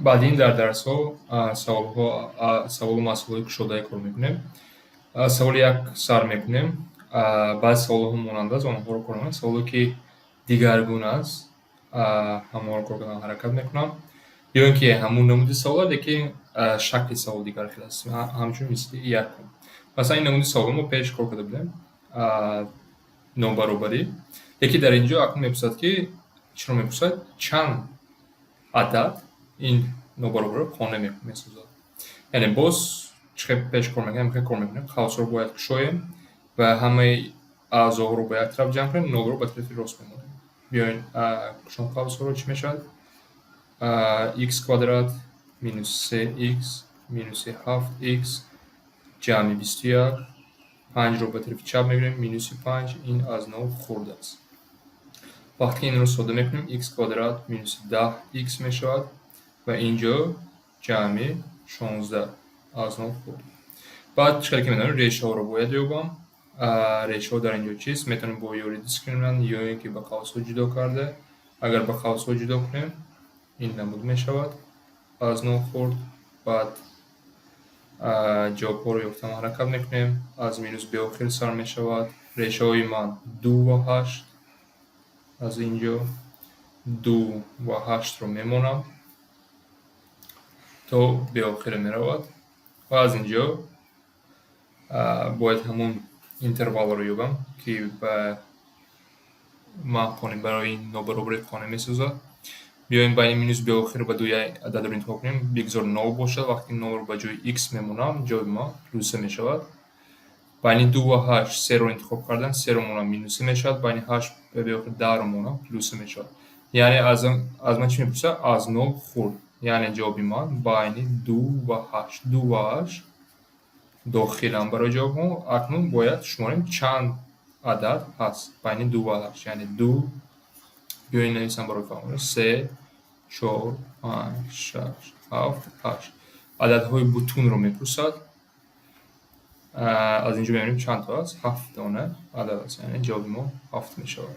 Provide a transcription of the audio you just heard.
Баъдин дар дарсҳо саволҳо, саволу масъалаҳои кушодае кор мекунем. Саволи як сар мекунем. Баъзе саволҳо монанд аст, онҳоро кор мекунем. Саволе, ки дигаргун аст, ҳамонро кор кардан ҳаракат мекунам. Ё ин ки ҳамун намуди савол, лекин шакли савол дигар хел аст. Ҳамчун мисли якум. Масалан, ин намуди саволро мо пеш кор карда будем. Нобаробарӣ. Лекин дар ин ҷо акнун мепурсад, ки чиро мепурсад? Чанд адад ин нобаробариро қонеъ месозад. Яъне боз чӣ хел пеш кор мекунем, хел кор мекунем. Қавсҳоро бояд кушоем ва ҳамаи аъзоҳоро ба як тараф ҷамъ кунем, нолро ба тарафи рост мемонем. Биёен, кушон қавсҳоро, чӣ мешавад? Х квадрат минус се х минуси ҳафт х ҷамъи 21, панҷро ба тарафи чап мегирем, минуси панҷ, ин аз нол хурд аст. Вақте ки инро сода мекунем, х квадрат минуси 10 х мешавад ва ин ҷо ҷамъи 16 аз нол хурд. Баъд чӣ хеле ки медонем, решаҳоро бояд ёбам. Решаҳо дар ин ҷо чист? Метавонем бо ёрии дискриминант ё ин ки ба қавсҳо ҷудо карда. Агар ба қавсҳо ҷудо кунем, ин намуд мешавад аз нол хурд. Баъд ҷавобҳоро ёфтан ҳаракат мекунем. Аз минус беохир сар мешавад. Решаҳои ман ду ва ҳашт. Аз ин ҷо ду ва ҳаштро мемонам, то беохира меравад, ва аз ин ҷо бояд ҳамун интервалро ёбам, ки ба ман қонеъ, барои ин нобаробарӣ қонеъ месозад. Биёем, байни минус беохир ва ду як ададро интихоб кунем. Бигзор нол бошад. Вақте нолро ба ҷои х мемонам, ҷавоби ман плюс се мешавад. Байни ду ва ҳашт серо интихоб кардан, серо монам, минус се мешавад. Байни ҳашт ва беохир 10-ро монам, плюс се мешавад. Яъне аз ман чӣ мепурсад? Аз нол хурд. Яъне ҷавоби ман байни ду ва ҳашт. Ду ва ҳашт дохилам барои ҷавобҳо. Акнун бояд шуморем, чанд адад ҳаст байни ду ва ҳашт. Яъне ду, биёед, нависам барои фаҳмонӣ: се, чор, панҷ, шаш, ҳафт, ҳашт. Ададҳои бутунро мепурсад. Аз инҷо мебинем, чанд то аст? Ҳафт дона адад аст. Яъне ҷавоби мо ҳафт мешавад.